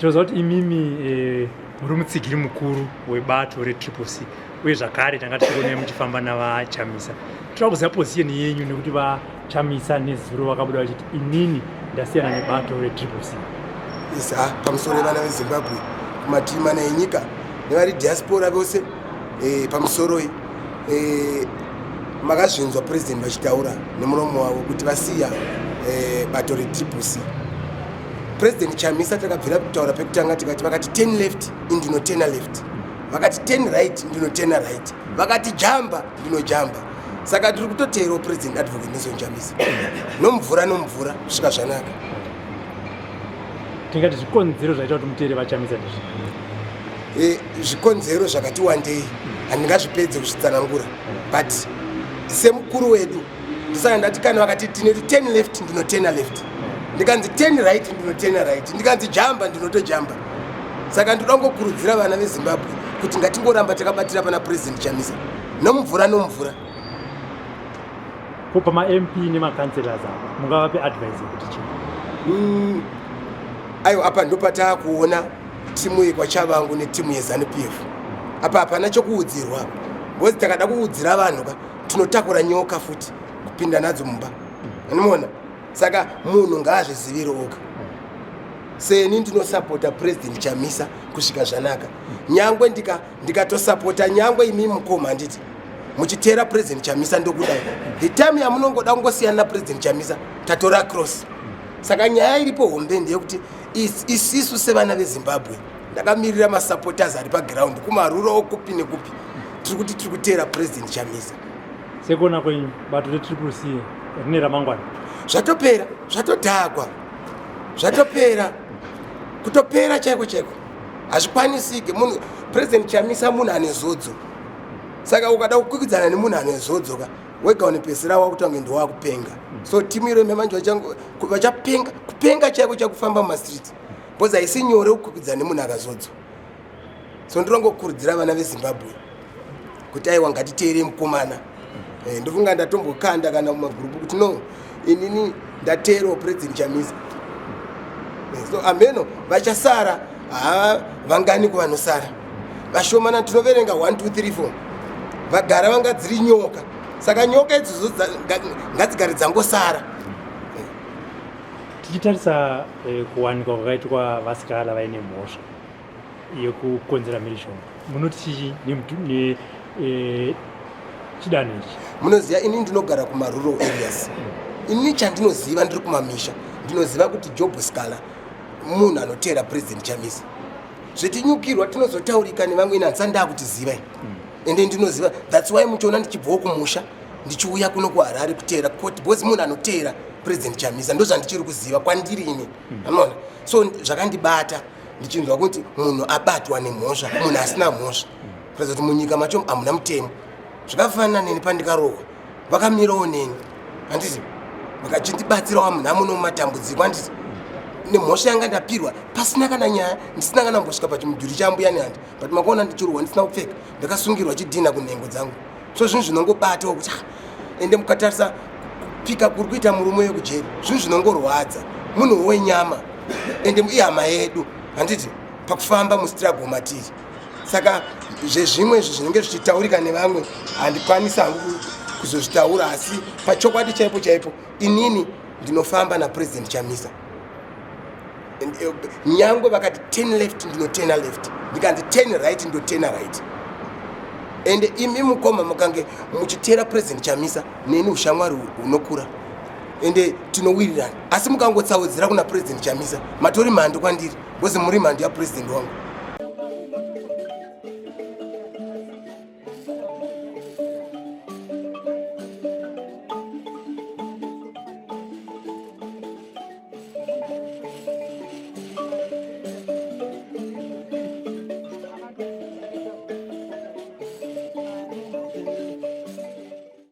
Tinoziva kuti imimi muri mutsigiri mukuru webato reTriple C, uye zvakare tanga tichikuonai muchifamba naVaChamisa. Toda kuziva position yenyu nekuti VaChamisa nezuro vakabuda vachiti inini ndasiyana nebato reTriple C. Yes, pamusoro yevana veZimbabwe kumativi mana enyika nevari diaspora vose, pamusoroi. Makazvinzwa president vachitaura nemuromo wavo kuti vasiya bato reTriple C. President Chamisa takabvira kutaura pekutanga tikati vakati 10 left, indinotena left, vakati 10 right, ndinotena right, vakati jamba, ndinojamba. Saka tiri kutoteerawo President Advocate Nelson Chamisa nomumvura nomumvura kusvika zvanaka. Tingati zvikonzero zvaita kuti muteere VaChamisa ndizvi? Zvikonzero zvakati wandei, handingazvipedze kuzvitsanangura, but semukuru wedu ndisaka ndati kana vakati tinoti 10 left, ndinotena left, ndikanzi 10 right, ndinotena right, ndikanzi jamba, ndinotojamba. Saka ndoda kungokurudzira vana veZimbabwe kuti ngatingoramba takabatira pana President Chamisa nomumvura nomumvura. Ko pamaMP nemacouncillors apa, mungavape advice yekuti chii? Aiwa, apa ndopataakuona timu yekwaTshabangu netimu yeZANU PF. Apa hapana chokuudzirwa, because takada kuudzira vanhu ka, tinotakura nyoka futi kupinda nadzo mumba, anomuona. Saka munhu ngaazvizivire oga. Seni ndinosapota President Chamisa kusvika zvanaka. Nyangwe ndikatosapota, nyangwe imi mukoma, handiti muchiteera President Chamisa, ndokudai. The time yamunongoda kungosiyana naPresident Chamisa, tatora cross. Saka nyaya iripo hombe ndeyekuti isisu sevana veZimbabwe, ndakamirira masupporters ari paground kumarural, kupi nekupi, tiri kuti tiri kuteera President Chamisa. Sekuona kwenyu, bato reTriple C rine ramangwana? Zvatopera, zvatodhakwa, zvatopera, kutopera chaiko chaiko. Hazvikwanisike. Munhu President Chamisa munhu ane zodzo. Saka ukada kukwikwidzana nemunhu ane zodzo ka, wega unopedzisira wakuti wange ndowakupenga. So timu iro manje vachapenga, kupenga chaiko chakufamba mumastreets, because haisi nyore kukwikwidzana nemunhu akazodzwa. So ndinongokurudzira vana veZimbabwe kuti aiwa, ngatiteere mukomana. Ndofunga ndatombokanda kana mumagurupu kuti no, inini ndateerawo President Chamisa. So ameno vachasara ha vangani kuvanosara vashomana. Tinoverenga 1 2 3 4, vagara vanga dziri nyoka. Saka nyoka idzodzo ngadzigare dzangosara. Tichitarisa kuwanikwa kwakaitwa VaSikhala vaine mhosva yekukonzera mhirizhonga, munoti chii chidanho ichi? Munoziva, ini ndinogara kumarural areas. Ini chandinoziva, ndiri kumamisha, ndinoziva kuti Job Sikhala munhu anoteera President Chamisa. Zvetinyukirwa tinozotaurika nevamwe, ini handisati ndakutiziva. Ende ndinoziva, that's why muchiona ndichibvawo kumusha ndichiuya kuno kuHarare kuteera court, because munhu anoteera President Chamisa. Ndo zvandichiri kuziva kwandiri ini, anoona. So zvakandibata ndichinzwa kuti munhu abatwa nemhosva, munhu asina mhosva, kuratidza kuti munyika macho hamuna mutemo. Zvakafanana neni, pandikarohwa vakamirawo neni, handiti? Vakachindibatsirawo munhu amuno mumatambudziko, handiti? Nemhosva yanga ndapirwa pasina kana nyaya, ndisina kana mbosvika pachimudhuri chambuya nehandi, but makaona ndichirohwa ndisina kupfeka, ndakasungirwa chidhina kunhengo dzangu. So zvinhu zvinongobatawo kuti ende mukatarisa kupika kuri kuita murume wekujeri, zvinhu zvinongorwadza. Munhu wenyama, ende ihama yedu, handiti? Pakufamba mustruggle matiri. Saka zvezvimwe izvi zvinenge zvichitaurika nevamwe handikwanisi hangu kuzozvitaura, asi pachokwadi chaipo chaipo, inini ndinofamba naPresident Chamisa. Nyangwe vakati 10 left, ndinotena left, ndikanzi 10 right, ndotena right. Ende imi mukoma mukange muchiteera President Chamisa, neni ushamwari hunokura, ende tinowirirana. Asi mukangotsaudzira kuna President Chamisa, matori mhandu kwandiri, because muri mhandu yapresident wangu.